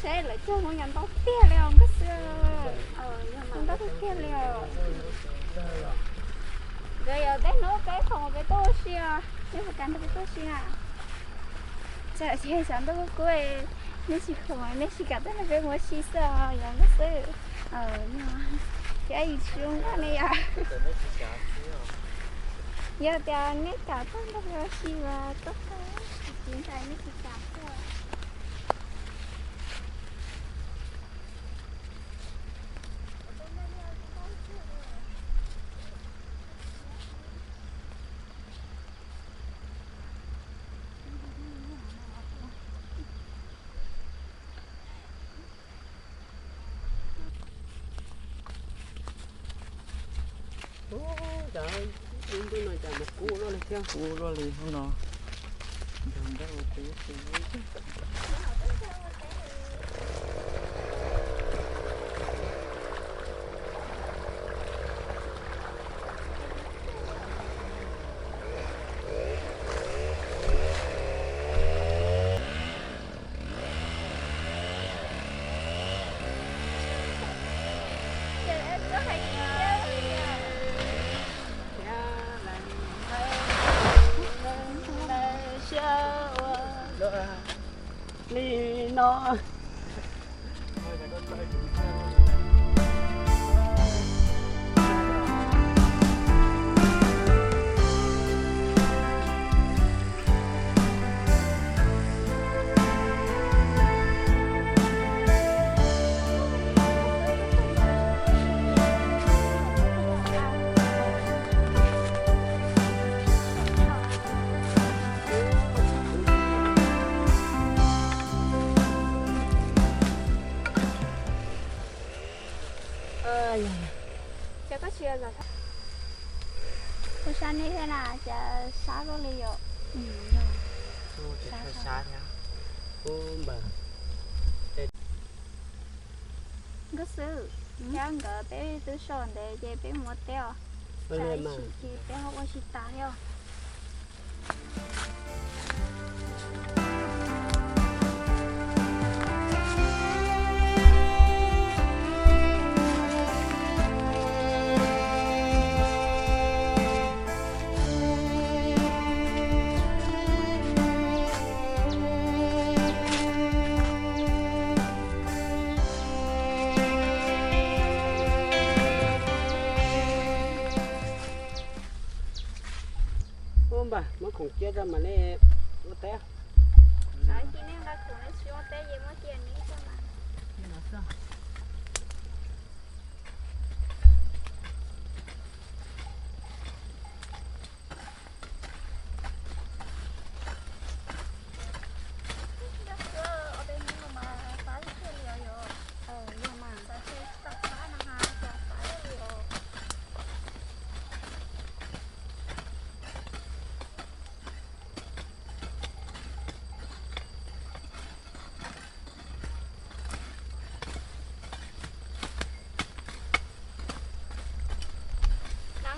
Seb lawv cog hmoov yog ntau tiag li os nkauj xwb. Ntau tiag tiag li os. Nkawd yog tej hnub peb khoom peb tuaj ua si os, nej puas kam nrog peb tuaj ua si na? Tsam ces xyov ntuj kub kub, nej tsis khoom nej tsis kam tuaj nrog peb mus ua si xwb os, yog nkauj xwb. Thiab yus tsis zoo nkauj ne yom. Yog tias nej kam tuaj nrog peb ua si mas tuaj tau, tsis ntshai nej tsis kam tuaj. Ub, cov ub ntuj no cas mus kub luaj li thiab, kub luaj li hnub no. Li no. Ua sab nej thiab na, cas sab luaj li yom. Nkauj xwb, thiab nkawd peb twb so ntev ces peb mus ua teb os. Tsam ib chim ces peb ho ua tsis tas thiab. Ub npawg, muab khoom cia rau mam li ua teb. Xav cia nej nqa khoom nej tsis ua teb ces muab cia neb xwb mas.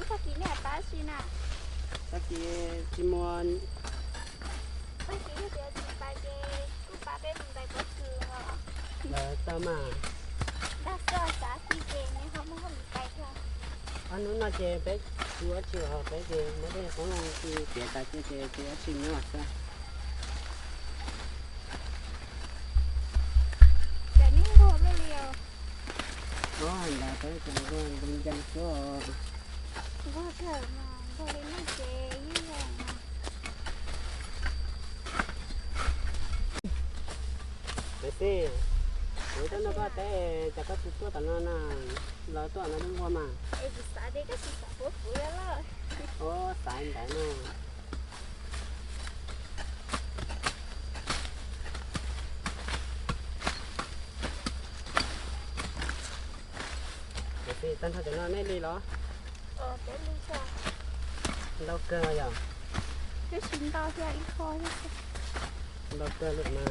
Tag kis nej pab si na? Tag kis tsis muaj. Tag kis yog tias tsis pais ces kuj pab peb mus ntais pob kws os. Tau mas. Dag xwb, xav tsis ces neb ho muab hauj lwm pais thiab. Ob hnub no ces peb tsis ua tsi os, peb ces muab tej qoob loo tsis tiav tas ces tsis ua tsi nyob xwb. Cas neb nquag luaj li os? Ntawd peb ces nquag ncees ncees xwb os. Nquag kawg mas nquag li no ces yeej zoo mas. Niam tij, kuv tuaj nrog koj teb, cas koj tsis tuaj tom no na, los tuaj no nquag mas. Es kuv xav tias koj tsis xav pub kuv li lawm. Ua xav ntawd no. Niam tij, tag nrho cov no nej li los? Ntau kawg yom. Twb tsis ntau thiab, ib qho thiab. Ntau kawg lawm mas.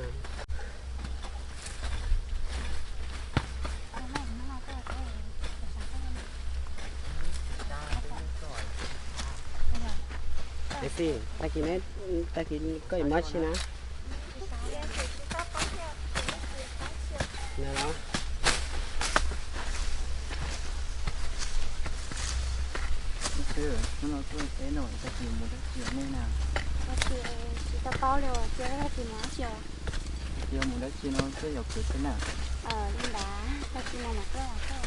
Niam tij, tag kis neb, tag kis koj yuav muab tsi na? Tsis tau paub thiab, tsis tau paub thiab. Peb no tag kis mus dab tsi nej na? Tag kis tsis tau paub li, cia tag kis mus dab tsi os. Tag kis mus dab tsi no twb yuav khwv xwb na. Li ntawd tag kis no mam tuaj mam tuaj.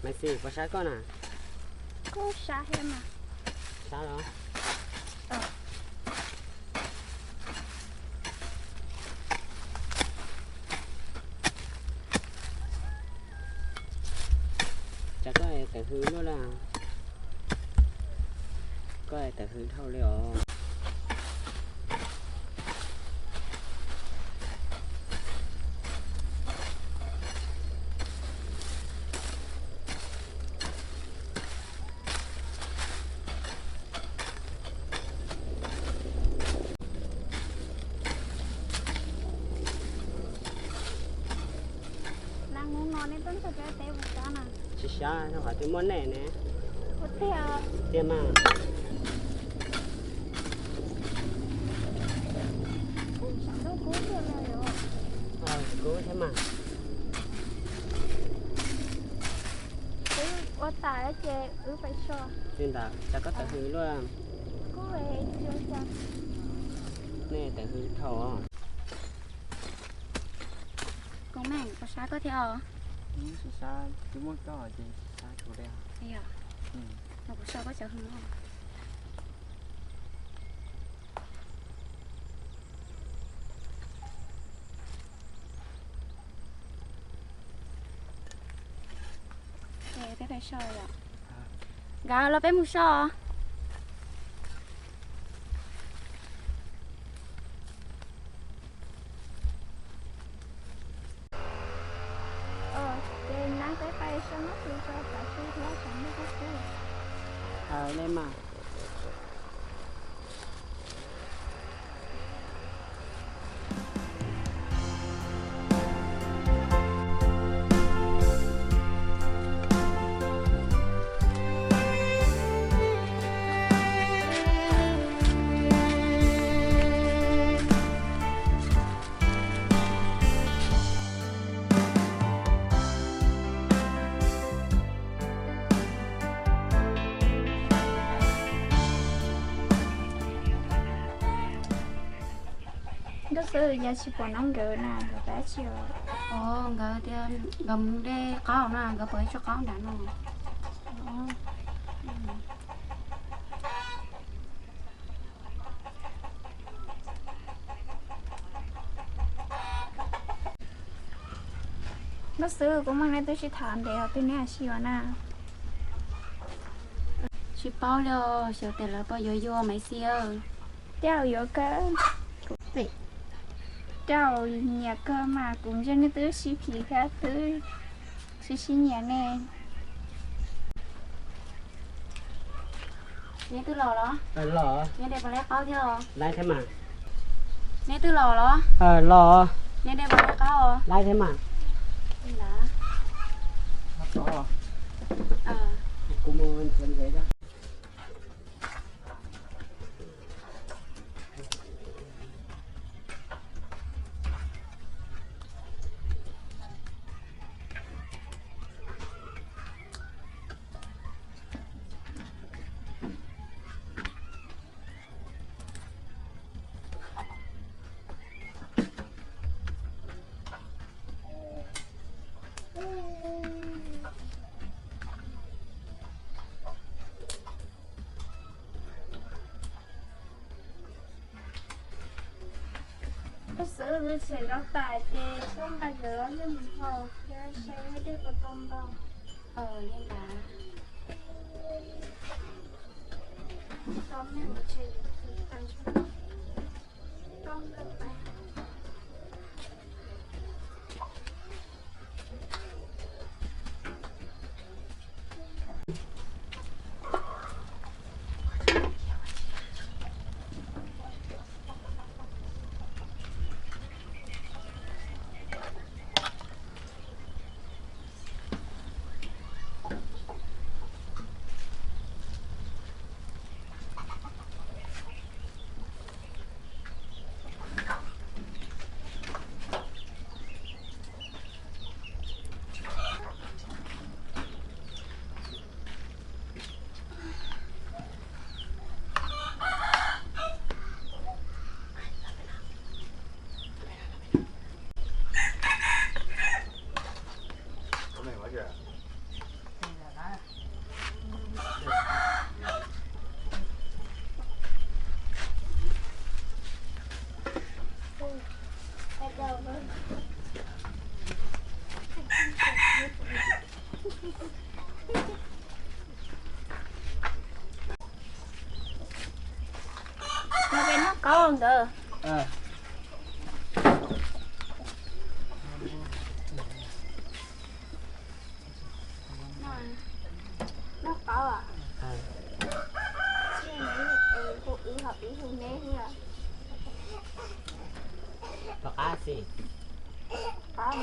Maiv Xis, puas sab koj na? Kuj sab thiab mas. Sab los? Cas koj tawm hws luaj li? Koj tawm hws dhau li os. Hnub no nej tuaj nrog peb teb puas sab na? Tsis sab, rau qhov twb muaj nej ne. Tiag mas. Kuv saib ntuj kub thiab mas. Kub thiab mas. Wb ua tas ces wb pais so. Li ntawd cas koj tawm hws luaj? Kuj tsis ua cas. Nej tawm hws dhau. Koob Meej, puas sab koj thiab os? Tsis sab, twb muaj koj ces tsis sab tsuas li. Yog, no kuv so koj cov hws no. Peb pais so yom. Nkawd los peb mus so. Ces nab peb pais so nab tus tso tav su thiab tsam ntuj kub kub. Hav li mas. Nkauj Xwb, yog tsis pom no nkawd na, nkawd tab tsi os? Nkawd tias nkawd mus de qaub na, nkawd pom ib tsob qaub nram no. Nkauj Xwb, kuv muaj leej twg sib tham ntev os, twg neb sib yuav na? Tsis paub li os, xyov tes lawv puas yuav yuav Maiv Xis. Tej zaum yuav kawg. Tej zaum nyiam kawg mas, kuv ntsia nej twb sib phim thiab twb sib sib nyiam ne. Neb twb los los? Neb de puas laib qaub thiab os? Laib thiab mas. Neb twb los los? Los. Neb de puas laib qaub os? Laib thiab mas. Kuv mus nrhiav nrhiav. Tus xwb twb tshem rau tas ces koj nqa cov yeej mus haus thiab saib dej puas tau ntau. Li ntawd. Qaub ntawd. Noj qaub, hu wb ho wb hu neb thiab. Tom qab xwb. Qaub.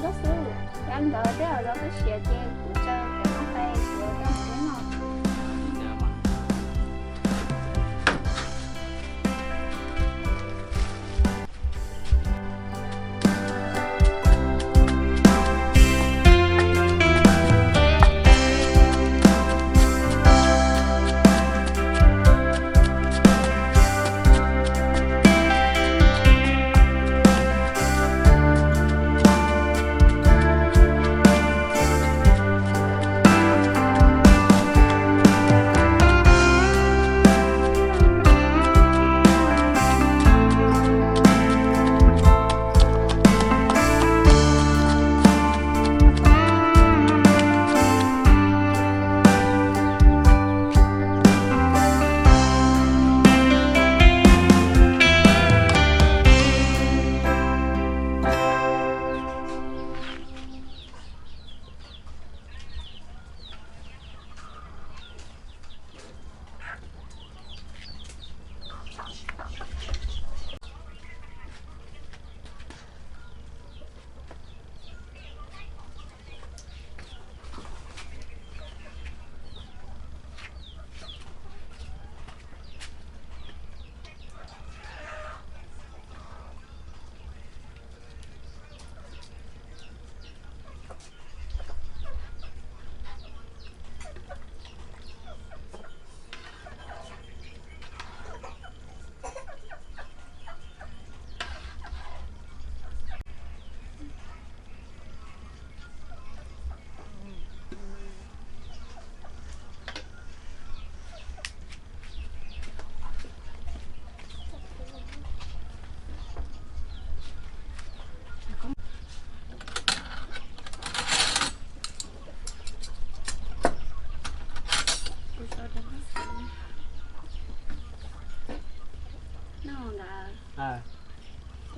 Nkauj Xwb, yog li ntawd tej zaum los koj siav ces kuv tso cov noj fais kuv coj mus peb no.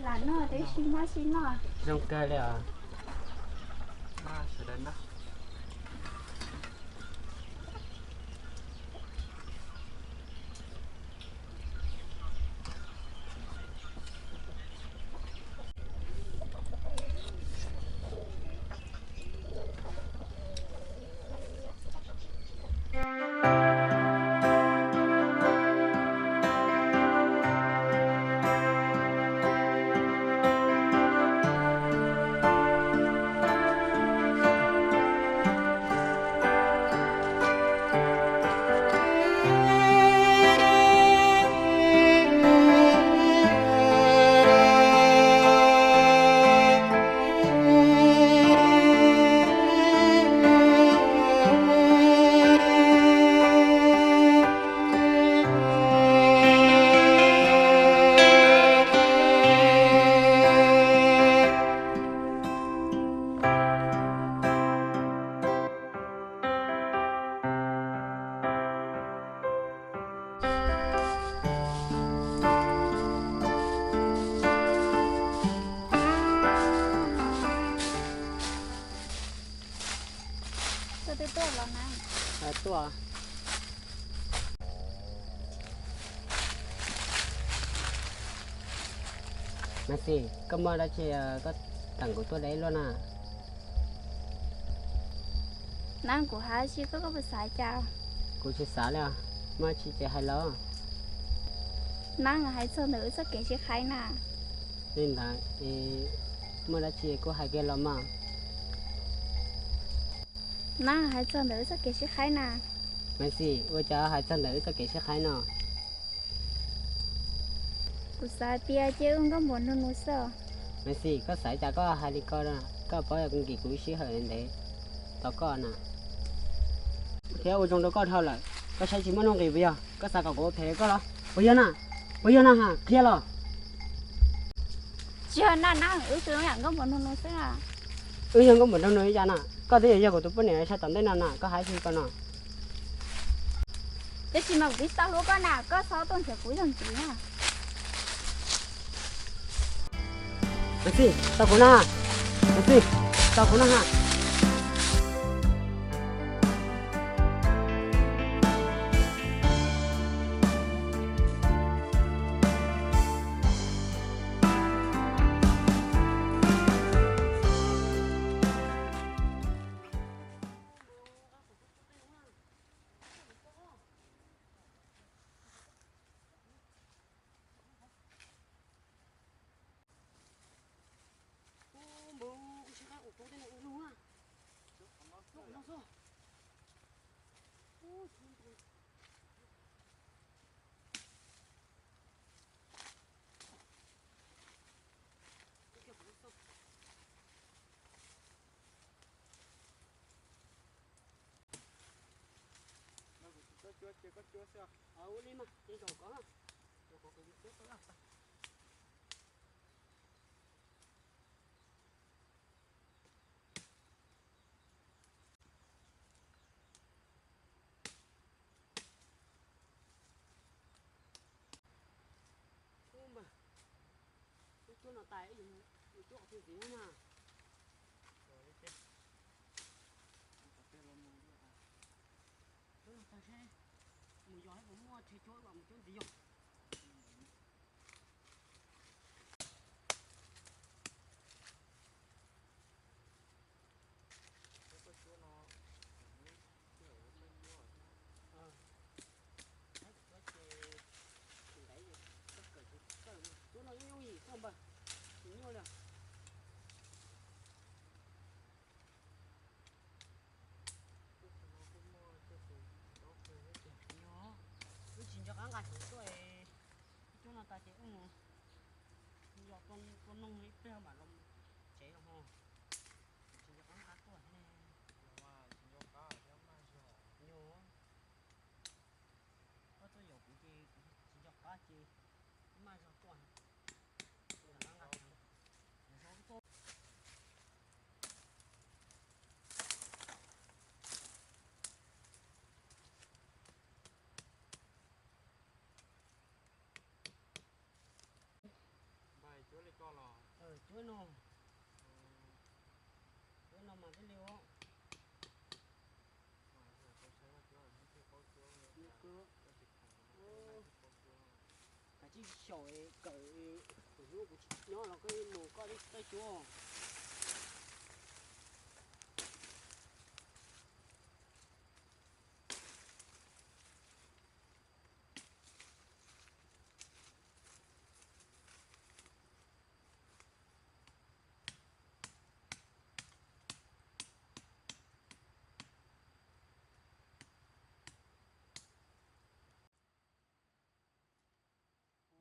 Lam noj tib si muab sib noj. Zoo kawg li os. Tuaj twb tuaj los na. Tuaj. Mas Xis, koj muaj dab tsi koj teem kuv tuaj de luaj na? Nab, kuv hais tsis koj, koj puas xav cas? Kuv tsis xav li os, muaj dab tsi ces hais los. Nab, hais txog ntawm wb txoj kev sib qhaib na. Li ntawd, muaj dab tsi kuj hais kiag los mas. Nab, hais txog ntawm wb txoj kev sib qhaib na. Mas Xis, ua cas hais txog ntawm wb txoj kev sib qhaib no? Kuv xav tias cia wb nkauj npuas nug nug xwb. Mas Xis, koj xav cas koj hais li ko? Koj paub yog kuv nkim kuv sij hawm ntev tos koj na. Thiab ua zoo rau koj dhau lawm, koj saib tsis muaj nuj nqis puas yog? Koj xav kom kuv them koj los? Puas yog na? Puas yog na ha? Qhia los. Tsis yog na na, wb twb yam nkauj npaum nraug nus xwb na. Wb yog nkauj npaum nraug nus li cas na? Koj twb yog kuv tus poj niam sawv tom ntej no na, koj hais tsis ko no. Tab sis mas kuv tsis tau hlub koj na, koj txhob tuaj nrhiav kuv yog ntxiv na. Maiv Xis, tau kuv na. Maiv Xis, tau kuv na ha. Ua li mas, ces zaum kov, zaum kov kuv yuav cuab tau lawm. Ub npawg, wb cuab no tas, wb yuav cuab qhov twg ntxiv na? Cuab no tas seb, mus yos seb puas muaj rhe cuab wb mam mus cuab ntxiv yog. Cuab no nyuaj nyuaj yim tuaj npawg, tsis nyuaj li. Wb tsis nco qab nqa heev tuaj, wb cuab no tas ces wb mus yos tua noog ib pliag mam los tsev los ho. Tsis nco qab nqa tuaj ne. Nyuaj. Koj tuaj yaum kuv ces kuv tsis nco qab ces wb maj zog tuaj. Cuab no, cuab no mas thiaj li ua. Kav tsij xyaum kawm, kuv hnub kuv tsis nyob los koj mus koj twb tau cuab.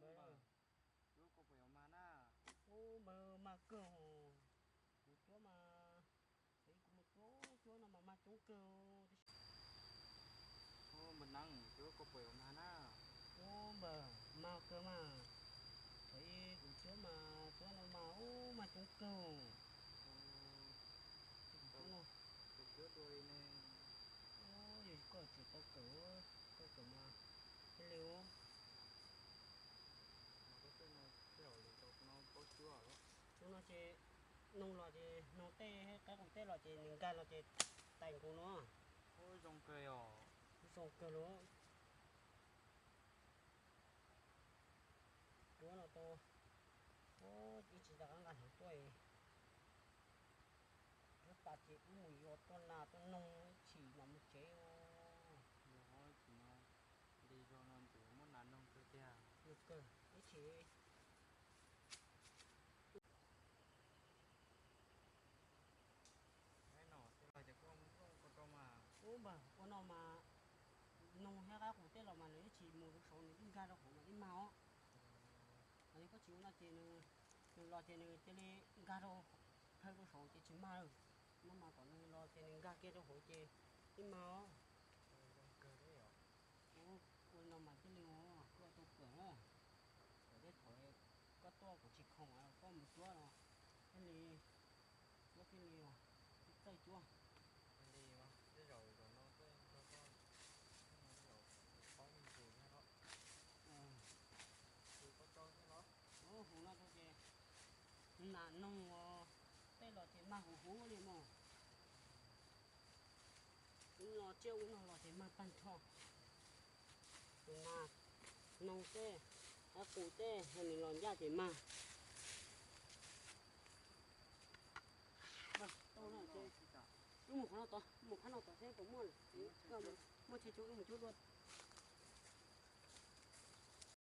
Ub npawg, cuab koj puas yuav mag na? Ub npawg, mag kawg os. Kuv cuab mas, thaum ub kuv mus cuab cuab no mas mag coob kawg. Ub npawg Neeb, cuab koj puas yuav mag na? Ub npawg, mag kawg mas. Thaum ub kuv cuab mas cuab no mas ub mag coob kawg. Tus cuab dua li ne. Yog koj tseem tau kawm, tau kawm mas thiaj li ub. Tus no ces noog los ces noog tej qaib qus tej los ces nws nkag los ces tais nkaus no. Ub zoo kawg os. Zoo kawg los. Cuab no tau, ub, ib tsis nco qab nqa heev tuaj. Cuab tas ces wb mus yos tua nas tua noog ib chim mam mus tsev. Yog ib chim no, li zog no ntuj muab nas noog kawg tiag. Nws kawg ib chim. Ub npawg, ua no mas noog thiab qaib qus tej los mas nws ib chim mus rau saud nws twb nkag rau hauv mas ib mag os. Yog koj tsis ua no ces nws los ces nws cia li nkag rau, plhaw rau saud ces tsis mag lawm. No mas kom nws los ces nws nkag kiag rau hauv ces ib mag os. Kuv tsis khoom, koj mus cuab los thiaj li, cuab thiaj li txawj cuab. Li tej zaum zaum no koj, zaum paub me ntsis thiab los, hu koj tso thiab los. Hu no ces nas noog tej los ces mag huv huv li mog. Ub, los tsiaj ub no los ces mag tag nrho. Tus nas noog tej, qaib qus tej, yog nws los ncaj ces mag. Wb mus qhov no tod, mus qhov no tod seb puas muaj. Muaj tsheb cuab wb mus cuab dua.